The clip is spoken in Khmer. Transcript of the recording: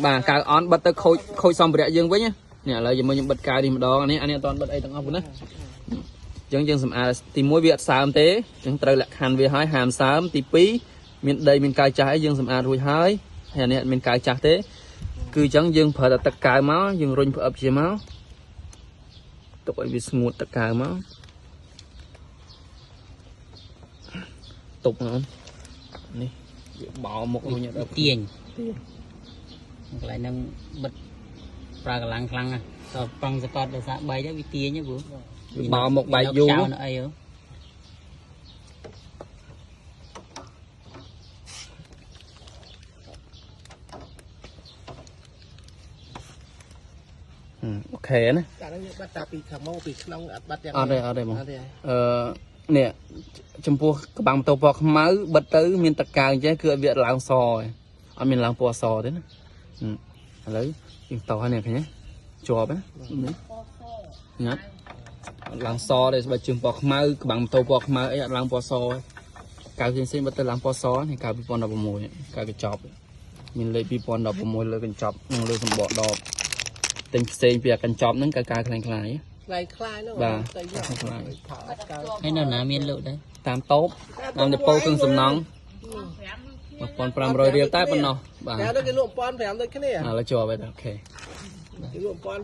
បាទកៅអន់បិទទៅខូចខូចសម្ភារៈយើងវិញណានេះឥឡូវយើងមកខ្ញុំបិទកៅនេះម្ដងអានេះអានេះអត់ទាន់បិទអីទាំងអស់ប៉ុណ្ណាអញ្ចឹងយើងសម្អាតទី1វាអត់សើមទេអញ្ចឹងត្រូវលក្ខខណ្ឌវាហើយហាមសើមទី2មានដីមានកៅចាស់អីយើងសម្អាតរួចហើយហើយអានេះអត់មានកៅចាស់ទេគឺអញ្ចឹងយើងប្រើតែទឹកកៅមកយើងរុញផ្អឹបជាមកទុកឲ្យវាស្ងួតទឹកកៅមកទុកមកនេះវាបោមុខវិញអត់ដល់ ទាញកន្លែងហ្នឹងបិទប្រើកម្លាំងខ្លាំងណាស់តប៉ឹងសកត់ដោយសារបែកទៅវាទាញហ៎ព្រោះ វាបោមុខបែកយូរ ចោលនៅអីហ៎ អូខេណា តែហ្នឹងយើងបាត់តាពីខាងមុខពីក្នុងអត់បាត់យ៉ាង អត់ទេអត់ទេបង អត់ទេ អឺនេះចំពោះក្បាំងម៉ូតូពណ៌ខ្មៅបិទទៅមានតកៅអញ្ចឹងគឺឲ្យវាឡើងសឯងអត់មានឡើងពណ៌សទេណាឥឡូវយើងតោះហើយនេះឃើញទេជាប់ណានេះញ៉ាត់អត់ឡើងសទេស្បែកជើងពណ៌ខ្មៅក្បាំងម៉ូតូពណ៌ខ្មៅអីអត់ឡើងពណ៌សទេកៅផ្សេងៗបិទទៅឡើងពណ៌សនេះកៅ2016កៅកញ្ចប់មានលេខ2016លើកញ្ចប់និងលើសម្បកដបទិញផ្សេងពីអាកញ្ចប់ហ្នឹងកៅកៅខ្លាំងខ្លាយ ខ្លាយខ្លាយហ្នឹង បាទ ទៅយក ខ្លាយ ហើយនៅណាមានលក់ដែរ តាមតូបតាមដេប៉ូគ្រឿងសំណង់1500រៀលតែប៉ុណ្ណោះបាទ តែដល់គេលក់1500ដូចគ្នា ឥឡូវជាប់ហើយអូខេ គេលក់1500